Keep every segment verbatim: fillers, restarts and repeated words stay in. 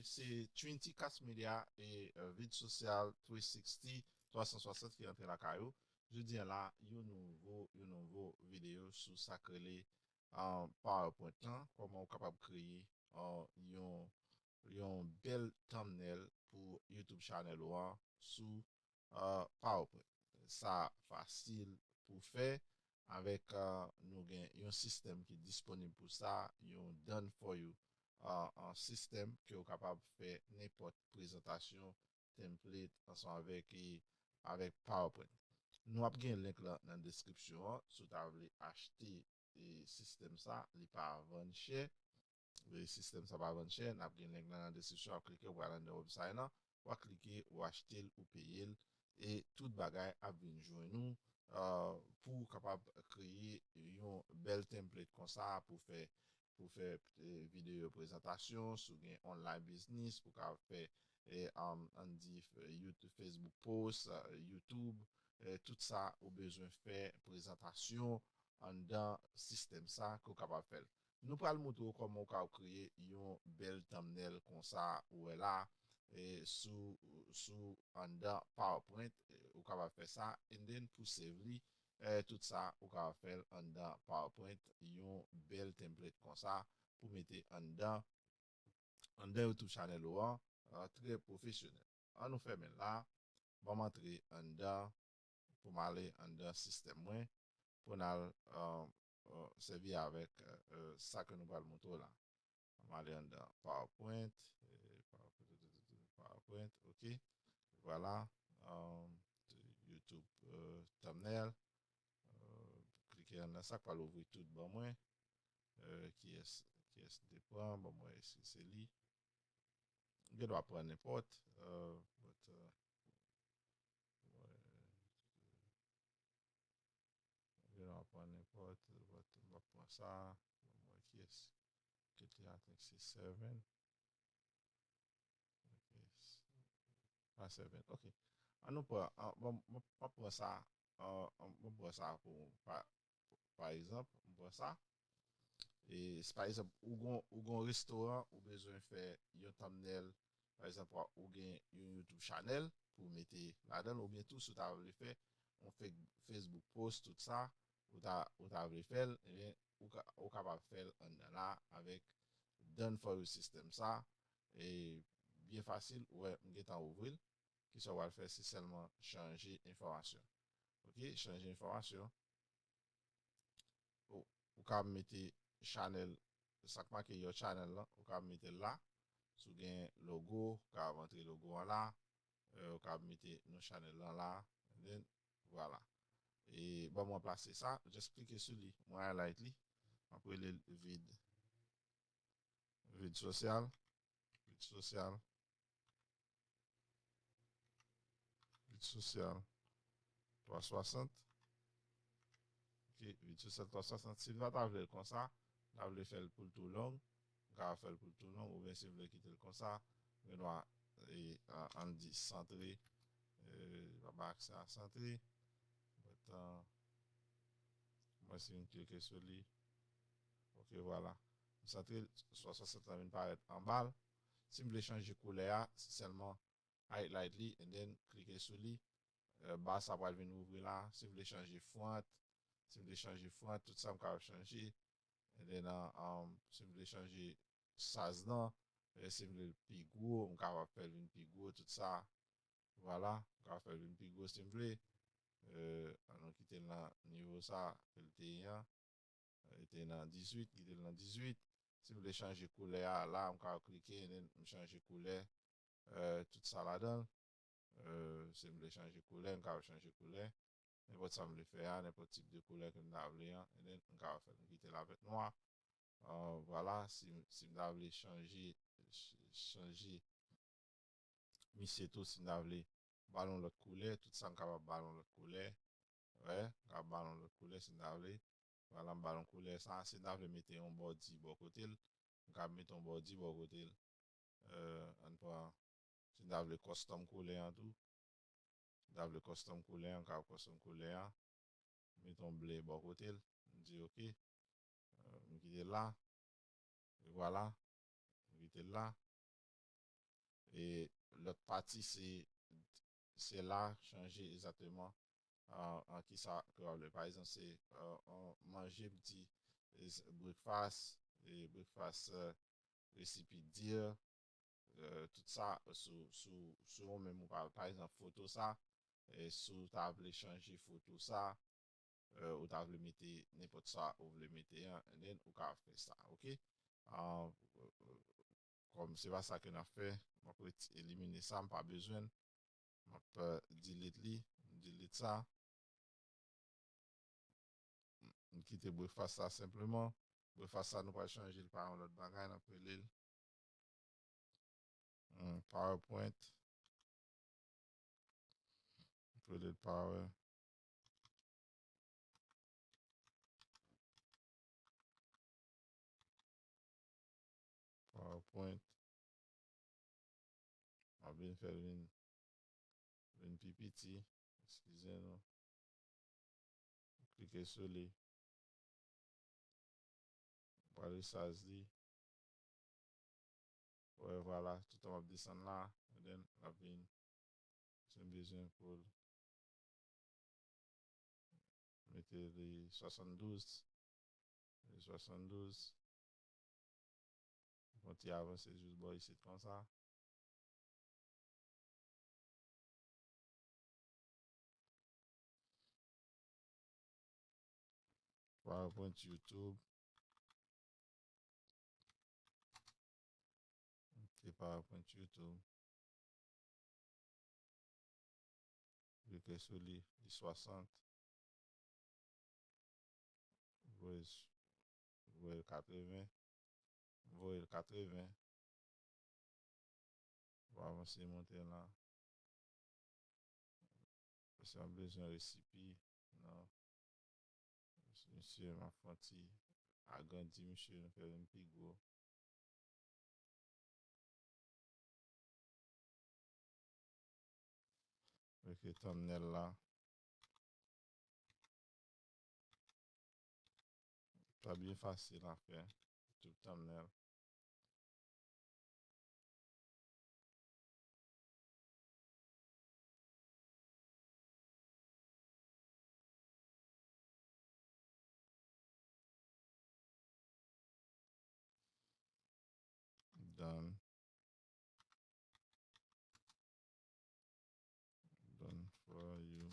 se Trinity Cast Media e, euh, Vid Sosyal three sixty, twa san swasant ki rantre lakay ou. Jodi a la, yon nouvo, yon nouvo videyo sou sa k rele, euh, PowerPoint lan, kòman ou kapab kreye, euh, yon, yon bèl thumbnail pou YouTube channel ou an sou, euh, PowerPoint. Sa fasil pou fè avèk, euh, nou gen yon sistèm ki disponib pou sa, yon done for you, euh, yon sistèm ke ou kapab fè nenpòt prezantasyon, template ansanm avèk, e, avèk PowerPoint. Nou ap gen link lan nan deskripsyon an, si w ta vle achte, e, sistèm sa, li pa vann chè. E, sistèm sa pa vann chè, n ap gen link lan nan deskripsyon, w ap klike, w pral anndan website lan, w ap klike, w achte l, ou peye l, e tout bagay ap vin jwenn ou, euh, pou w kapab kreye yon bèl template konsa pou fè, pou fè, eh, videyo prezantasyon, si w gen online business, pou w ka fè, eh, um, ann di, f-, YouTube, Facebook post, eh, YouTube, eh, tout sa ou bezwen fè prezantasyon anndan sistèm sa ke w kapab fè l. Nou pral montre w kòman w ka kreye yon bèl thumbnail konsa ou wè la, eh, sou, sou anndan PowerPoint, eh, ou kapab fè sa, and then pou save li, eh, tout sa ou kapab fè l anndan PowerPoint, yon bèl template konsa pou mete anndan, anndan YouTube channel ou an, eh, trè pwofesyonèl. An nou fèmen l la, ban m antre anndan, pou m ale anndan sistèm mwen, pou n al, eh, eh, sèvi avèk, eh, eh, sa ke nou pral montre w la. An m ale anndan PowerPoint, eh, PowerPoint, PowerPoint, ok. Vwala, eh, YouTube, eh, thumbnail. Eh, klike anndan sa k pral ouvri tout ban mwen. Eh, kiyès, kiyès m te pran, ban mwen si se li. M gen dwa pran nenpòt, eh, but, eh, mwen, m gen dwa pran nenpòt, but m p ap pran sa, ban mwen kiyès. Ki te, I think se seven. Ok. Pa seven. Ok. An nou pran, an, bon, m, m ap pran sa, an, an, m ap pran sa pou, pa, pa egzanp, m pran sa. E si pa egzanp, ou gon, ou gon restoran, ou bezwen fè yon thumbnail, pa egzanp, ou gen yon YouTube channel pou mete ladan l, oubyen tou si w ta vle fè yon Fe-, Facebook post, tout sa, ou ta, ou ta vle fè l, ebyen, ou ka, ou kapab fè l anndan la avèk done for you system sa. E byen fasil, ou wè, m gentan ouvri l. Kisa w pral fè, se sèlman chanje enfòmasyon. Ok, chanje enfòmasyon. Ou, ou ka mete channel, sa k make your channel lan, ou ka mete l la. Si w gen logo, ou ka antre logo an la. Eh, ou ka mete non channel lan la. And then, vwala. E ban m ranplase sa, just klike sou li. Mwen highlight li. M ap rele l vid. Vid sosyal. Vid sosyal. Vid sosyal. Twa swasant. Ok, vid sosyal twa swasant. Si m pa ta vle l konsa, m ta vle fè l pou l tou long, m ka fè l pou l tou long, oubyen si m vle kite l konsa, m gen dwa, e, a, ann di santre, e, pa bay aksè a santre. But, uh, mwen si m klike sou li, ok, vwala. M santre l, twa swasant lan vin parèt anba l. Si m vle chanje koulè a, se sèlman highlight li, and then klike sou li. Eh, ba sa pral vin ouvri la. Si m vle chanje font, si m vle chanje font, tout sa m kapab chanje. And then, uh, um, si m vle chanje size lan, eh, si m vle l pi gwo, m kapab fè l vin pi gwo, tout sa. Vwala, m kapab fè l vin pi gwo si m vle. Eh, an nou kite l nan nivo sa ke l te ye an. Li te nan dizuit, kite l nan dizuit. Si m vle chanje koulè a, la, m ka klike, and then m chanje koulè, eh, tout sa ladan l. Eh, si m vle chanje koulè, m ka chanje koulè. Nenpòt sa m vle fè a, nenpòt tip de koulè ke m ta vle an, and then m ka fè l, m kite l avèk nwa. Eh, vwala, si, si m ta vle chanje, ch-, chanje misye tou, si m ta vle ba l yon lòt koulè, tout sa m kapab ba l yon lòt koulè. Wè, m kapab ba l yon lòt koulè si m ta vle. Vwala, m ba l yon koulè sa. Si m ta vle mete yon bòdi bò kote l, m kapab mete yon bòdi bò kote l. Eh, ann pran, si m ta vle custom koulè an tou. Si m ta vle custom koulè an, m kapab custom koulè an. Mete yon ble bò kote l. M di ok. Eh, m kite l la. E vwala. M kite l la. E lòt pati, se, se la, chanje egzakteman, euh, an kisa ke w ap lè. Pa egzanp, se, euh, an manje, m di, is breakfast, e breakfast, euh, recipe dear, euh, tout sa, sou, sou, sou ou menm, ou pa, pa egzanp, foto sa, e si w ta vle chanje foto sa, euh, ou ta vle mete nenpòt sa ou vle mete an, and then ou ka fè sa, ok? Ah, kòm se pa sa ke n ap fè, m ap reti-, elimine sa, m pa bezwen l. M ap, euh, delete li, m delete sa. M kite breakfast la senpleman. Breakfast la, nou pral chanje l pa yon lòt bagay, n ap rele l, hmm, PowerPoint. N ap rele l Power. PowerPoint. M ap vin fè l vin, vin pi piti. Eskize nou. Klike sou li. Pral resize li. Wè, vwala, toutan w ap desann la, and then l ap vin. Se bezwen pou l mete li swasanndouz. Li swasanndouz. Fè yon ti avanse jis bò isit konsa. PowerPoint YouTube. Ok, PowerPoint YouTube. Klike sou li, li swasant. Voye s-, voye l katreven. Voye l katreven. W avanse monte la. Paske m ap bezwen resipi nan. Misye, m ap fè yon ti agrandi misye, nou fè l vin pi gwo. Ok, thumbnail la. Sa byen fasil a fè. Tout thumbnail. Done. Done for you.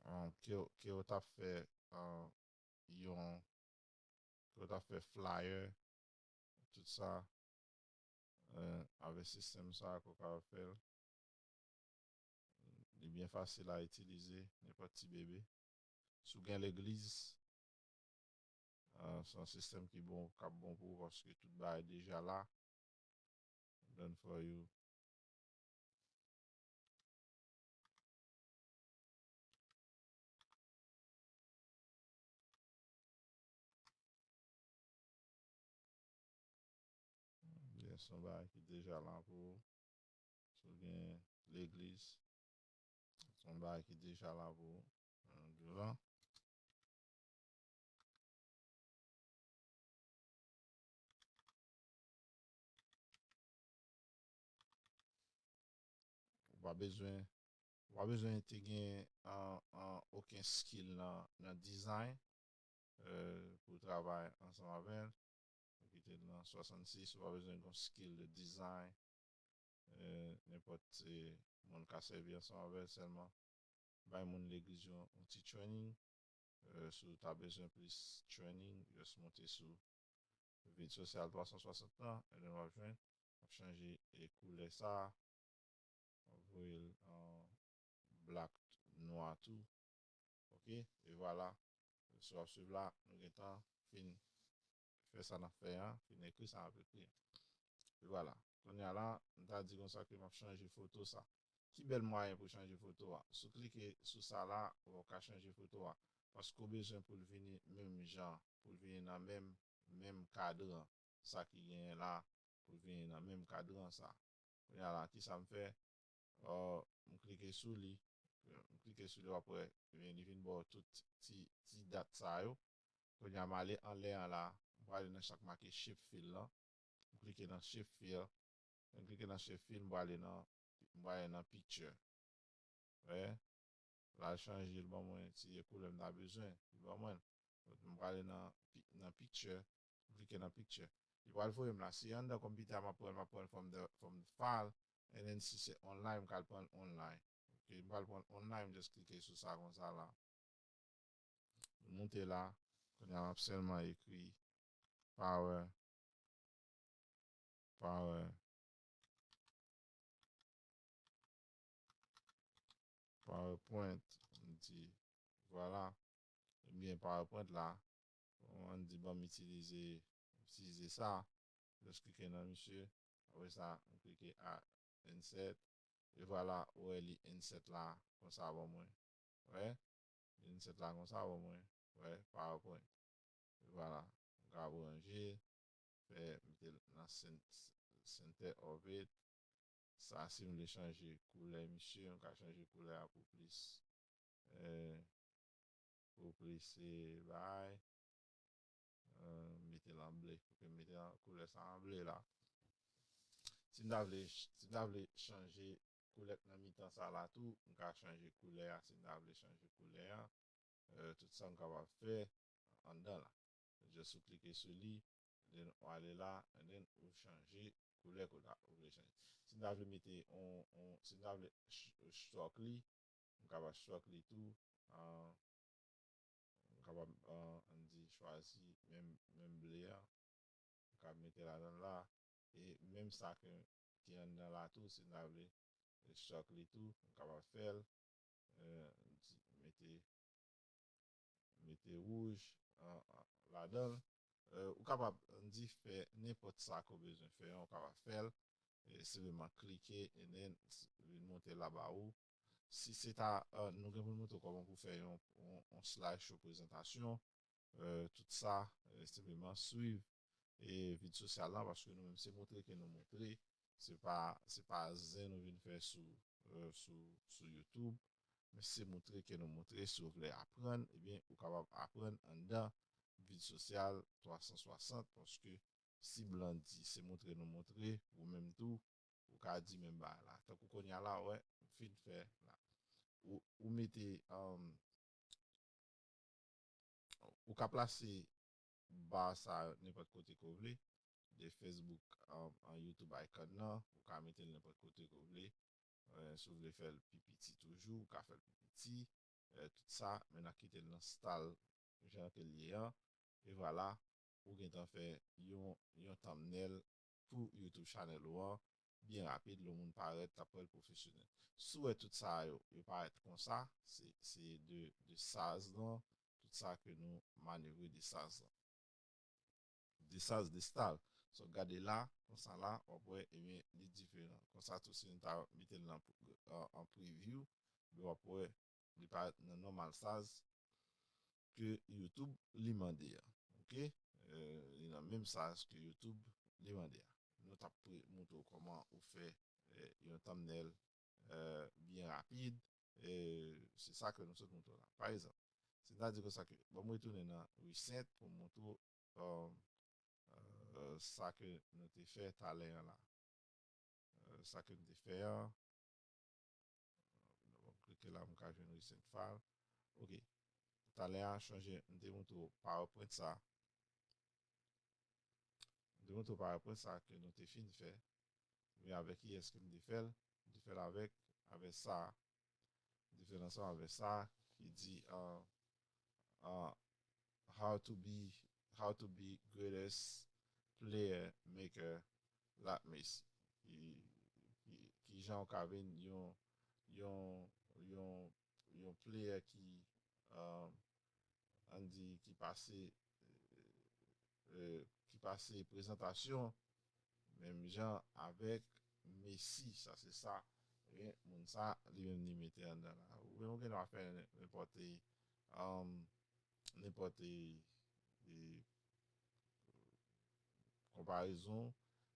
Um, ke, ke w t ap fè, uh, yon, ke w t ap fè flyer, tout sa, uh, avèk sistèm sa, ke w ka fè l. Li byen fasil a itilize, nenpòt ti bebe. Si w gen legliz, uh, se yon sistèm ki bon, k ap bon pou ou, paske tout bagay deja la. Done for you. Yes, se yon bagay ki deja la pou ou. Si w gen legliz, se yon bagay ki deja la pou ou. Ann di w la. Ou pa bezwen, ou pa bezwen te gen, an, an, okenn skill nan, nan design, euh, pou w travay ansanm avè l. Ou kite l nan swasannsis, ou pa bezwen gen yon skill de design. Euh, nenpòt, euh, moun ka sèvi ansanm avè l sèlman. Bay moun legliz yo yon ti training. Euh, si w ta bezwen plis training, just monte sou vid sosyal twa san swasant lan, and then w ap jwenn, w ap chanje e koulè sa, w ap voye l an black, nwa tou. Ok, e vwala. Si w ap swiv la, nou gentan fin fè sa n ap fè an, fin ekri sa n ap ekri an. E vwala. Kounye a la, m ta di konsa ke m ap chanje foto sa. Ki bèl mwayen pou chanje foto a? Si w klike sou sa la, w ka chanje foto a. Paske w bezwen pou l vini menm jan, pou l vini nan menm, menm kadran, sa ki genyen la, pou l vini nan menm kadran sa. Kounye a la, kisa m fè? M klike sou li. M klike sou li, w ap wè, ebyen, li vin ba w tout ti, ti dat sa yo. Kounye a, m ale anlè an la, m prale nan sa k make shape fill lan. M klike nan shape fill. Lè m klike nan shape fill, m prale nan, m prale nan picture. Wè? La l chanje, l ban mwen ti koulè m ta bezwen. Li ban mwen l. M prale nan, pi- nan picture. M klike nan picture. Li pral voye m la. Si anndan konpitè a m ap pran l, m ap pran l from the, from the file. And then si se online, m ka l pran l online. Ok, m pral pran l online, m just klike sou sa konsa la. Moute la. Kounye a m ap sèlman ekri power, power, PowerPoint. M di, vwala. Ebyen, PowerPoint la, ann di ban m itilize, itilize sa. Just klike nan misye. Apre sa, m klike a insert. E vwala, ou wè li insert la, konsa ban mwen. Wè? Li insert la konsa ban mwen. Wè? PowerPoint. E vwala. M ka ranje, fè, mete l nan cen- center of it. Sa, si m vle chanje koulè misye, m ka chanje koulè a pou plis, eh, pou plis, eh, bay. Eh, mete l an ble. Ok, m mete an koulè sa an ble la. Si m ta vle, si m ta vle chanje koulè k nan mitan sa la tou, m ka chanje koulè a si m ta vle chanje koulè a. Eh, tout sa m kapab fè anndan la. Just ou klike sou li, then ou ale la, and then ou chanje koulè ke w ta, ou vle chanje. Si m ta vle mete on, on, si m ta vle ch- stroke li, m kapab stroke li tou. Ah, m kapab, ah, ann di chwazi menm, menm ble a. M ka mete ladan l la. E menm sa ke, ki anndan la tou, si n ta vle stroke li tou, m kapab fè l. Eh, di- mete, mete wouj an, an, ladan l. Eh, ou kapab, ann di, fè nenpòt sa ke w bezwen fè an, ou kapab fè l. E senpleman klike, and then, s- li monte la ba ou. Si se ta, eh, nou gen pou n montre w kòman pou fè yon, yon, yon slide show prezantasyon, eh, tout sa, eh, senpleman swiv e vid sosyal lan, paske nou menm se montre ke nou montre, se pa, se pa zen nou vin fè sou, eh, sou, sou YouTube, men se montre ke nou montre. Si w vle aprann, ebyen, ou kapab aprann anndan vid sosyal twa san swasant, paske si blan di se montre nou montre, ou menm tou, ou ka di menm bagay la. Tankou kounye a la, wè, m fin fè la. Ou, ou mete, um, ou ka plase ba sa nenpòt kote ke w vle, de Facebook, um, an YouTube icon nan, ou ka mete l nenpòt kote ke w vle. Eh, si w vle fè l pi piti toujou, ou ka fè l pi piti. Eh, tout sa, men n a kite l nan style jan ke l ye an. E vwala, ou gentan fè yon, yon thumbnail pou YouTube channel ou an. Byen rapid, lè yon moun parèt, l ap wè l pwofesyonèl. Si w wè tout sa yo, yo parèt konsa, se, se de, de size lan, tout sa ke nou manevre de size lan. De size, de style. So, gade la, konsa la, w ap wè, ebyen, li diferan. Konsa tou, si nou ta mete l nan, an, an preview, w ap wè, li parèt nan normal size ke YouTube li mande a. Ok? Eh, li nan menm size ke YouTube li mande a. Nou t ap pre- montre w kòman ou fè, eh, yon thumbnail, eh, byen rapid. Eh, se sa ke nou sot montre w la. Pa egzanp, si n ta di konsa ke, ban m retounen nan recent pou m montre w, eh, eh, sa ke nou te fè talè an la. Eh, sa ke nou te fè an. Bon, klike la, m ka jwenn recent file. Ok. Talè a chanje, m te montre w PowerPoint sa. M te montre w PowerPoint sa ke nou te fin fè. Men avèk kiyès ke m te fè l? M te fè l avèk, avèk sa. M te fè l ansanm avèk sa ki di, uh, uh, how to be, how to be greatest player maker like Messi. Ki, ki, ki jan w ka vin yon, yon, yon, yon player ki, uh, ann di, ki pase, eh, ki pase prezantasyon menm jan avèk Messi, sa se sa. Ebyen, moun sa, li menm li mete anndan la. Ou menm ou gen dwa fè nenpòt, um, nenpòt, eh, eh, konparezon,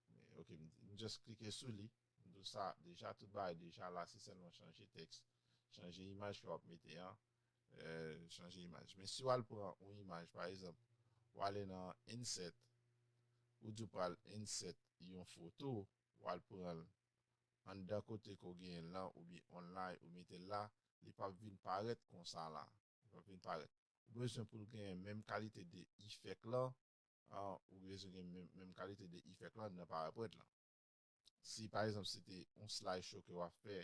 men ok, m, m just klike sou li. M di w sa deja, tout bagay deja la, se sèlman chanje tèks, chanje imaj ke w ap mete an, eh, chanje imaj. Men si w al pran yon imaj, pa egzanp, w ale nan insert, ou di w pral insert yon foto, w al pran l anndan kote ke w genyen l lan, oubyen online, ou mete l la, li p ap vin parèt konsa la. Li p ap vin parèt. Ou bezwen pou l genyen menm kalite de efèk lan, ah, ou bezwen gen menm, menm kalite de efèk lan nan PowerPoint lan. Si, pa egzanp, se te yon slideshow ke w ap fè,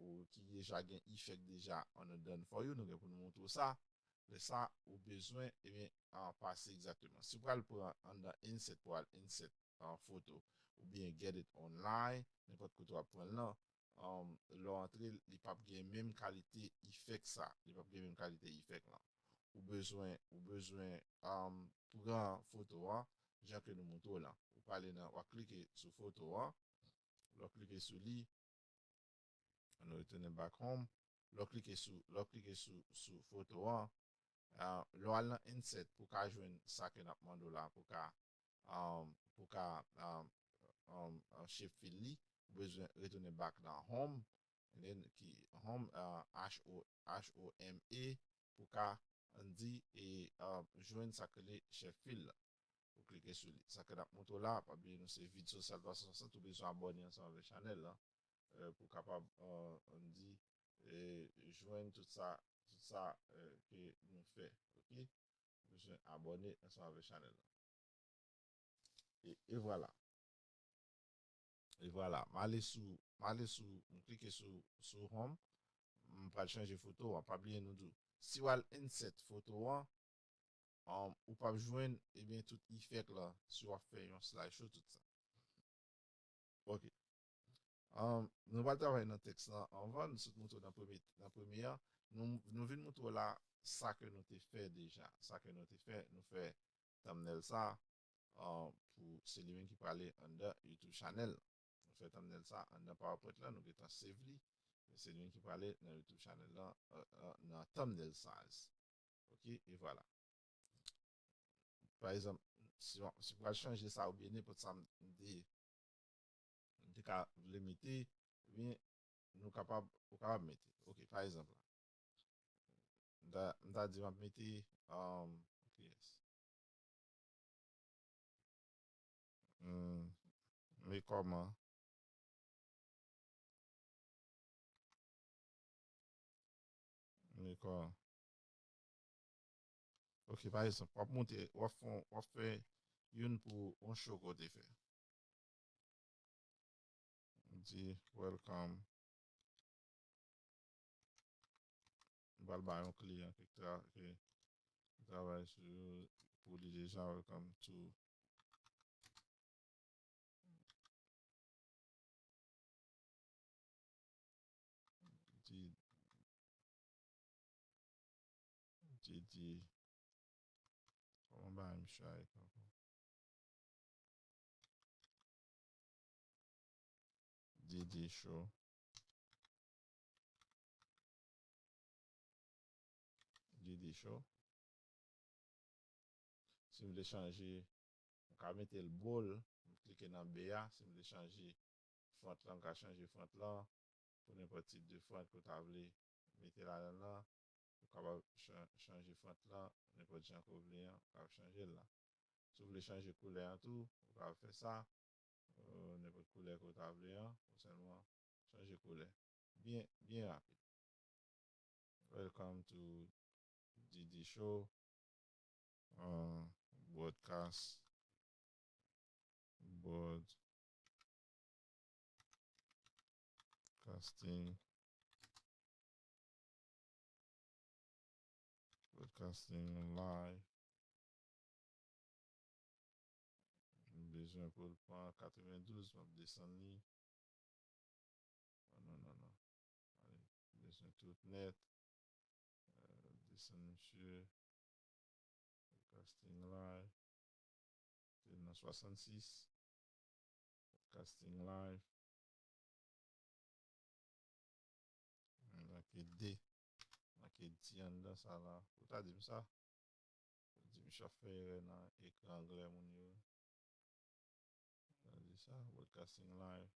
ou ki deja gen efèk deja on a done for you, nou gen pou nou montre w sa. Lè sa, ou bezwen, ebyen, ah, pase egzakteman. Si w pral pran anndan insert pou al insert, ah, foto, oubyen get it online, nenpòt kote w ap pran l lan, um, lè w antre, li p ap gen menm kalite efèk sa. Li p ap gen menm kalite efèk lan. Ou bezwen, ou bezwen, um, pran foto an, jan ke nou montre w lan. Ou prale nan, w ap klike sou foto an. Lè w klike sou li, ann nou retounen back home. Lè w klike sou, lè w klike sou, sou foto an, ah, lè w al nan insert pou w ka jwenn sa ke n ap mande w la, pou w ka, um, pou w ka, um, um, um, shape fill li, ou bezwen retounen back nan home, and then ki home, ah, H O, H O M E, pou w ka, ann di, e, ah, jwenn sa k rele shape fill la. Ou klike sou li. Sa ke n ap montre w la, pa bliye nou se Vid Sosyal twa san swasant, ou bezwen abòne ansanm avèk chanèl lan, eh, pou w kapab, eh, ann di, eh, jwenn tout sa, tout sa, eh, ke nou fè, ok? Ou bezwen abòne ansanm avèk chanèl lan. E, e vwala. E vwala. M ale sou, m ale sou, m klike sou, sou home. M pral chanje foto an. Pa bliye nou di w, si w al insert foto an, um, ou p ap jwenn, ebyen, tout efèk la, si w ap fè yon slideshow, tout sa. Ok. Um, nou pral travay nan tèks lan anvan, nou sot montre w nan premye, nan premye an. Nou, nou vin montre w la sa ke nou te fè deja. Sa ke nou te fè, nou fè thumbnail sa, uh, pou se li menm ki prale anndan YouTube channel. Nou fè thumbnail sa anndan PowerPoint lan, nou gentan save li. Se li menm ki prale nan YouTube channel lan, uh, uh, nan thumbnail size. Ok, e vwala. Pa egzanp, si, si w pral chanje sa oubyen nenpòt sa m te, m te ka vle mete, ebyen, nou kapab, ou kapab mete. Ok, pa egzanp la. M ta, m ta di m ap mete, um, ok, yes. Hmm, men kòman? Men kòman? Ok, pa egzanp, w ap monte, w ap fè, w ap fè youn pou yon show ke w te fè. Di, welcome. M pral ba yon kliyan ki tra-, ki travay sou, pou li deja, welcome to Di, di, di. Kòman bagay misye a ye ankò? D D Show. D D Show. Si m vle chanje, m ka mete l bold, m klike nan B a. Si m vle chanje font lan, m ka chanje font lan pou nenpòt tip de font ke w ta vle mete ladan l lan. Ou kapab chan-, chanje font lan nenpòt jan ke w vle an, ou kapab chanje l la. Si w vle chanje koulè an tou, ou kapab fè sa. Euh, nenpòt koulè ke w ta vle an, ou sèlman chanje koulè. Byen, byen rapid. Welcome to D D Show. Uh, broadcast. Broadcasting. Broadcasting live. M bezwen pou l pran katrevendouz, m ap desann li. Non, non, non, non. Ale, m bezwen tout nèt. Euh, desann misye. Broadcasting live. Se nan swasannsis. Broadcasting live. Manke D. Manke D anndan sa la. Ou ta di m sa? Ou di misye ap fè erè nan ekran anglè moun yo. Gade sa, broadcasting live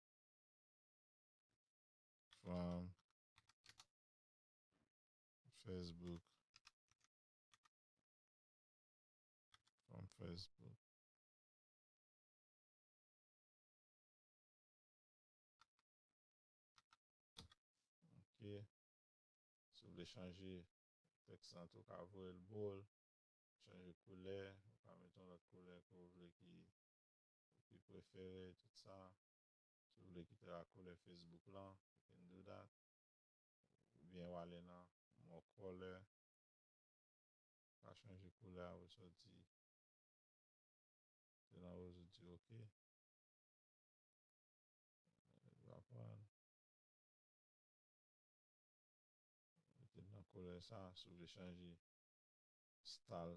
from Facebook. From Facebook. Ok. Si w vle chanje tèks lan tou, w ka voye l ba w. Chanje koulè, ou ka mete yon lòt koulè ke w vle ki, ki prefere, tout sa. Si w vle kite la koulè Facebook lan, you can do that. Oubyen w ale nan more color, ou ka chanje koulè a, ou soti. Se nan woz ou di ok. Li va pran. Mete nan koulè sa, si w vle chanje style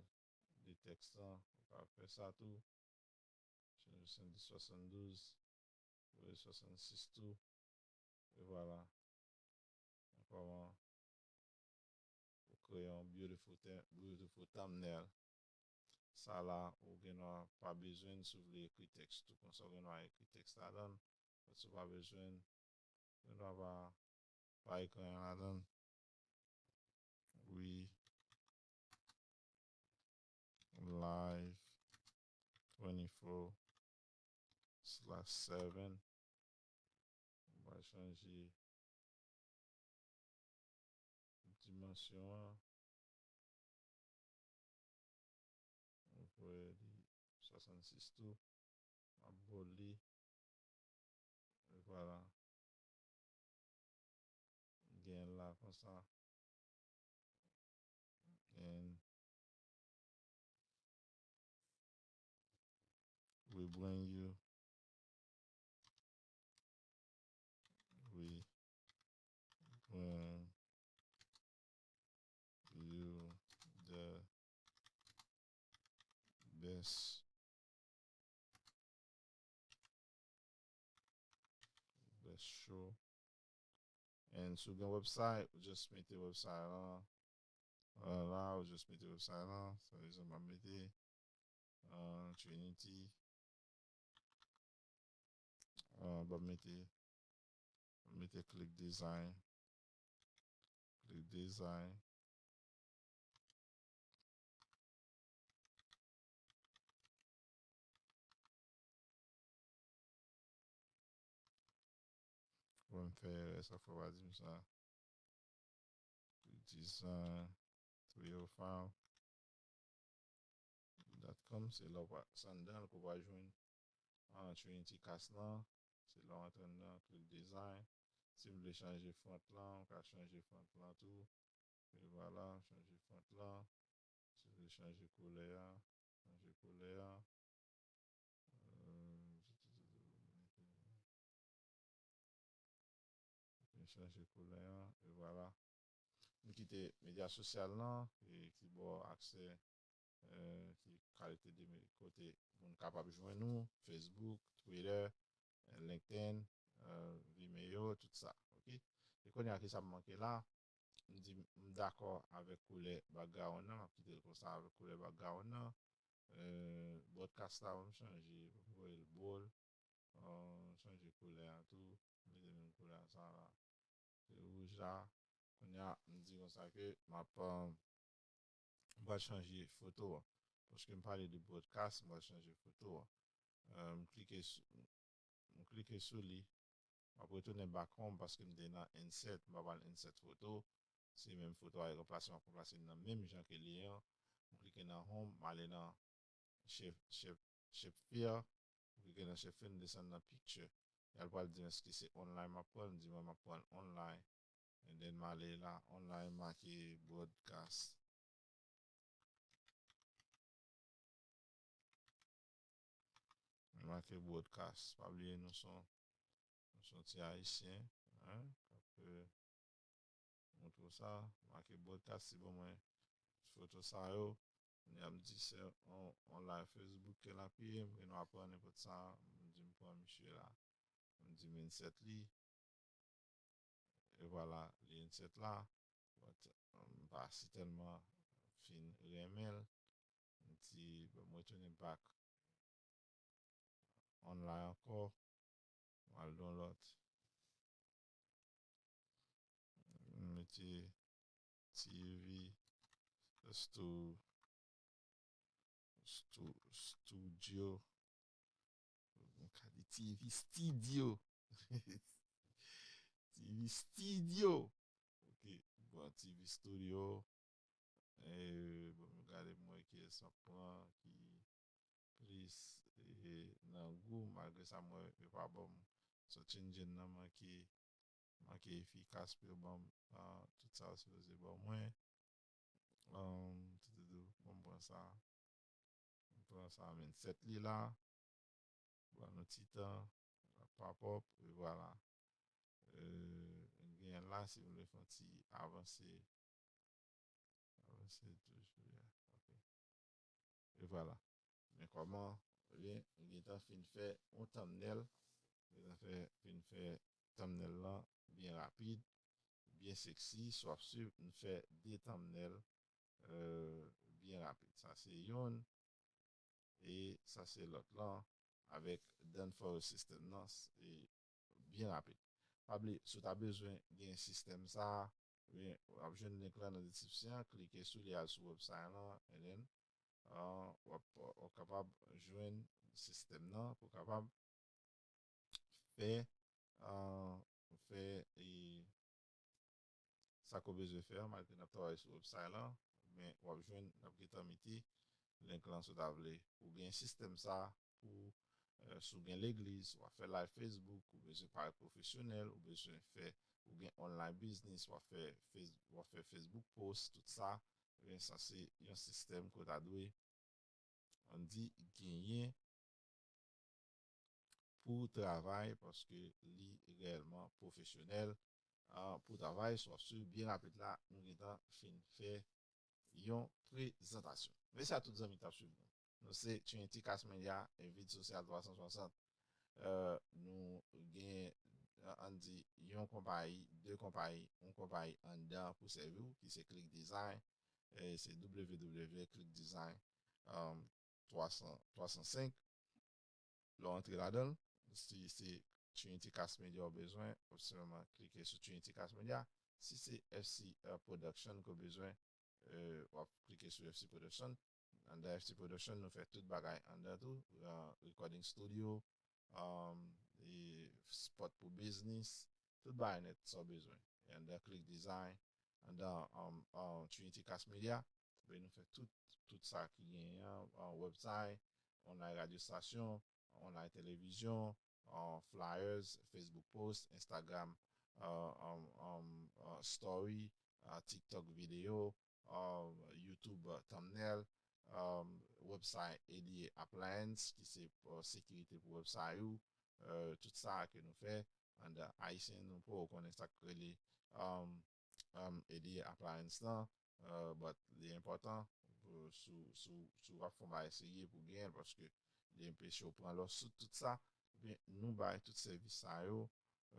de tèks lan, ou ka fè sa tou. Chanje swasanndis, swasanndouz, voye swasannsis tou. E vwala. Kòman ou kreye yon beautiful, beautiful thumbnail. Sa la, ou gen dwa pa bezwen, si w vle ekri tèks tou konsa, ou gen dwa ekri tèks ladan l. Paske ou pa bezwen, ou gen dwa pa, pa ekri anyen ladan l. We live twenty-four slash seven. Ou va chanje dimansyon an. Ou voye li swasannsis tou. M ap ba w li. E vwala. Gen la konsa. And we bring you, we bring you the best, best show. And si w gen website, ou just mete website lan. Uh, la, ou just mete website lan. Sa, egzanp, m ap mete uh, Trinity. Uh, m ap mete, m ap mete Click Design. Click Design. Mwen m fè erè, sa fè w pa di m sa. Click Design three oh five dot com, se la w pa, se anndan l ke w pa jwenn an Trinity Cast lan. Se la w antre anndan, Click Design. Si w vle chanje font lan, ou ka chanje font lan tou. E vwala, chanje font lan. Si w vle chanje koulè a, chanje koulè a. Euh, mete, mete, chanje koulè a, e vwala. Nou kite medya sosyal lan, e ki ba w aksè, euh, ki kalite de me-, kote moun kapab jwenn ou, Facebook, Twitter, euh, LinkedIn, euh, Vimeo, tout sa, ok? E kounye a, ki sa m manke la? M di m dakò avèk koulè background nan, m ap kite l konsa avèk koulè background nan. Euh, broadcast la, m chanje, m voye l bold. Euh, chanje koulè a tou, mete menm koulè a sa la. Se wouj la. Kounye a, m di konsa ke m ap, euh, m pral chanje foto a. Paske m pale de broadcast, m pral chanje foto a. Euh, m klike sou, m klike sou li. M ap retounen back home paske m te nan insert, m pa pral insert foto. Se menm foto a, e ranplase, m ap ranplase l nan menm jan ke li ye an. M klike nan home, m ale nan shape, shape, shape fill. M klike nan shape fill, m desann nan picture. E l pral di m èske se online m ap pran, m di mwen m ap pran online. And then m ale la, online make broadcast. Make broadcast. Pa bliye nou se yon, nou se yon ti ayisyen, hein, k ap, euh, montre w sa. Make broadcast, li ban mwen foto sa yo. Kounye a m di se yon, yon live Facebook ke l ap ye, m gen dwa pran nenpòt sa, m di m pran misye la. M di m insert li. E vwala, li insert la. But, um, m pa si tèlman fin renmen l. M di, bon, m retounen back. online ankò. M al nan lòt. M mete T V stu, stu, studio. M ka di T V studio. T V studio. Ok, bon, T V studio. E, bon, m gade m wè kiyès m ap pran ki plis e, nan gou, malgre sa m wè yo pa ban m search engine nan manke, manke efikas pou yo ban m ah, tout sa yo sipoze ban mwen. Um, toutoudou, bon, m pran sa. M pran sa, men sèt li la. Ban nou ti tan, l ap pop up, e vwala. Euh, gen la, si w vle fè yon ti avanse, avanse toujou, ya. Ok. E vwala. Men kòman, ebyen, m gentan fin fè yon thumbnail. M gentan fè, fin fè thumbnail lan byen rapid, byen sexy. Si w ap swiv, m fè de thumbnail euh, byen rapid. Sa se youn, e sa se lòt lan, avèk Done For You system nan, e byen rapid. Pa bliye, si w ta bezwen gen sistèm sa a, w ap jwenn link lan nan deskripsyon an, klike sou li, al sou website lan, and then, uh, w ap, w ap kapab jwenn sistèm nan pou w kapab fè, uh, fè e, sa ke w bezwen fè, malgre n ap travay sou website lan, men w ap jwenn, n ap gentan mete link lan si w ta vle. Ou gen sistèm sa pou, euh, si w gen legliz, w ap fè live Facebook, ou bezwen parèt pwofesyonèl, ou bezwen fè, ou gen online business, w ap fè, Face- w ap fè Facebook post, tout sa. Ebyen, sa se yon sistèm ke w ta dwe, ann di, genyen pou travay, paske li reyèlman pwofesyonèl. Ah, pou travay, si w ap swiv byen rapid la, nou gentan fin fè yon prezantasyon. Mèsi a tout zanmi k t ap swiv nou. Nou se Trinity Cast Media, e Vid Sosyal twa san swasant. Euh, nou gen, ann di, yon konpayi, de konpayi, yon konpayi anndan pou sèvi w, ki se Click Design, e se W W W Click Design, um, twa san, twa san senk. Lè w antre ladan l, si se Trinity Cast Media w bezwen, w ap senpleman klike sou Trinity Cast Media. Si se F C, euh, Production ke w bezwen, euh, w ap klike sou F C Production. Anndan F C Production, nou fè tout bagay anndan tou. Euh, recording studio, um, e spot pou biznis, tout bagay nèt sa w bezwen. E anndan Click Design, anndan um, um, Trinity Cast Media, ben nou fè tout, tout sa ki genyen an, an website, online radyo stasyon, online televizyon, an flyers, Facebook post, Instagram, uh, um, um, uh, story, uh, TikTok video, uh, YouTube uh, thumbnail, um, website A D A Appliance, ki se uh, sekirite pou website ou, uh, tout sa ke nou fè anndan Ayisyen, nou poko konnen sa k rele um, um, A D A Appliance lan, uh, but li enpòtan pou, si w- si w- si w ap fè yon bagay serye pou w genyen l, paske li enpeche w pran lòs sou tout sa. Ebyen, nou bay tout sèvis sa yo,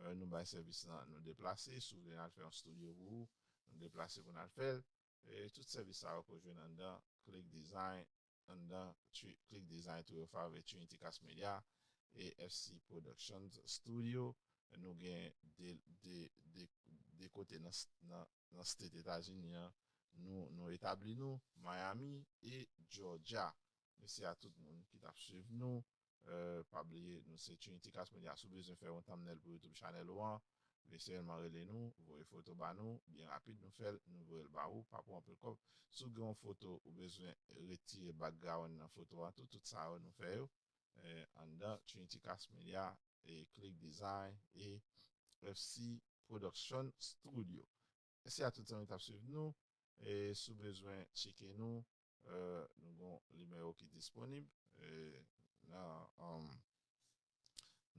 euh, nou bay sèvis lan, nou deplase, si w vle n al fè yon studio pou ou, nou deplase pou n al fè l. E tout sèvis sa yo ke w jwenn anndan Click Design, anndan Tri- Click Design tou yo fè avèk Trinity Cast Media e F C Productions Studio. Nou gen de, de, de, de kote nan, s- nan, nan state Etazini an, nou, nou etabli nou, Miami e Georgia. Mèsi a tout moun ki t ap swiv nou. Euh, pa bliye, nou se Trinity Cast Media. Si w bezwen fè yon thumbnail pou YouTube channel ou an, men sèlman rele nou, voye foto ba nou, byen rapid, nou fè l, nou voye l ba ou, pa pran anpil kòb. Si w gen yon foto, ou bezwen retire background nan foto a tou, tout sa yo nou fè yo. Eh, anndan Trinity Cast Media, e Click Design, e F C Production Studio. Mèsi a tout zanmi k ap swiv nou. E si w bezwen tcheke nou, eh, nou gon nimewo ki disponib. Eh, nan, um,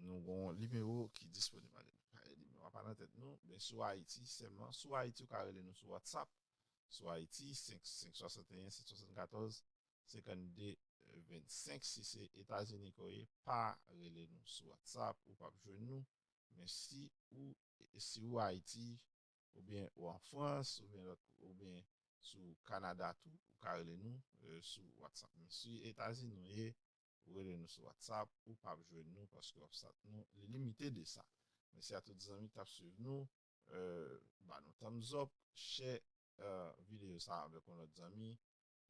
nou gon nimewo ki disponib. Ale, nimewo a pa nan tèt nou, men sou Ayiti sèlman. Sou Ayiti, ou ka rele nou sou WhatsApp. Sou Ayiti, senk, senk swasanteyen, senk swasannkatòz, senkannde, vennsenk. Si se Etazini ke w ye, pa rele nou sou WhatsApp, ou p ap jwenn nou. Men si ou, si ou Ayiti, oubyen ou an Frans, oubyen lòt, oubyen sou Kanada tou, ou ka rele nou, euh, sou WhatsApp. Men si Etazini w ye, ou rele nou sou WhatsApp, ou p ap jwenn nou paske WhatsApp nou li limite de sa. Mèsi a tout zanmi k t ap swiv nou, euh, ba nou thumbs up, share euh, videyo sa avèk yon lòt zanmi,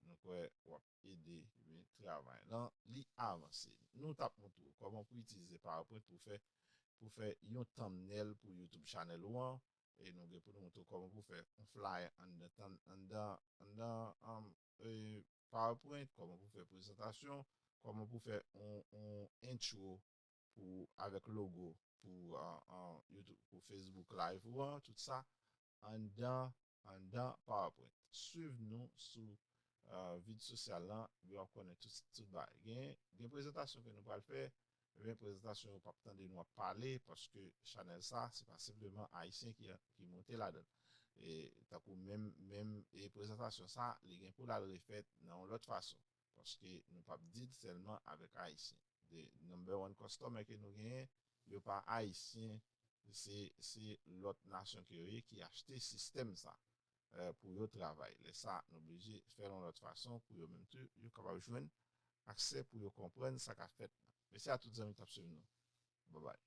nou kwè w ap ede ebyen travay lan li avanse. Nou t ap montre w kòman pou itilize PowerPoint pou fè pou fè yon thumbnail pou YouTube channel ou an. E nou gen pou nou montre w kòman pou fè yon flyer anndan anndan anndan um, e, PowerPoint, kòman pou fè prezantasyon, kòman pou fè yon, yon intro pou avèk logo pou uh, uh, YouTube, pou Facebook Live ou an, tout sa anndan anndan PowerPoint. Swiv nou sou uh, vid sosyal lan, epi w ap konnen tout, tout bagay. Gen, gen prezantasyon ke nou pral fè, ebyen prezantasyon yo p ap tande nou ap pale paske chanèl sa se pa senpleman ayisyen ki, ki monte ladan l. E tankou menm menm e prezantasyon sa li gen pou l al refèt nan yon lòt fason paske nou p ap deal sèlman avèk ayisyen. The number one customer ke nou genyen yo pa ayisyen, se se lòt nasyon ke yo ye ki achte sistèm sa pou yo travay. Lè sa nou oblije fè l yon lòt fason pou yo menm tou yo kapab jwenn aksè pou yo konprann sa k ap fèt. Mèsi a tout zanmi k ap swiv nou. Babay.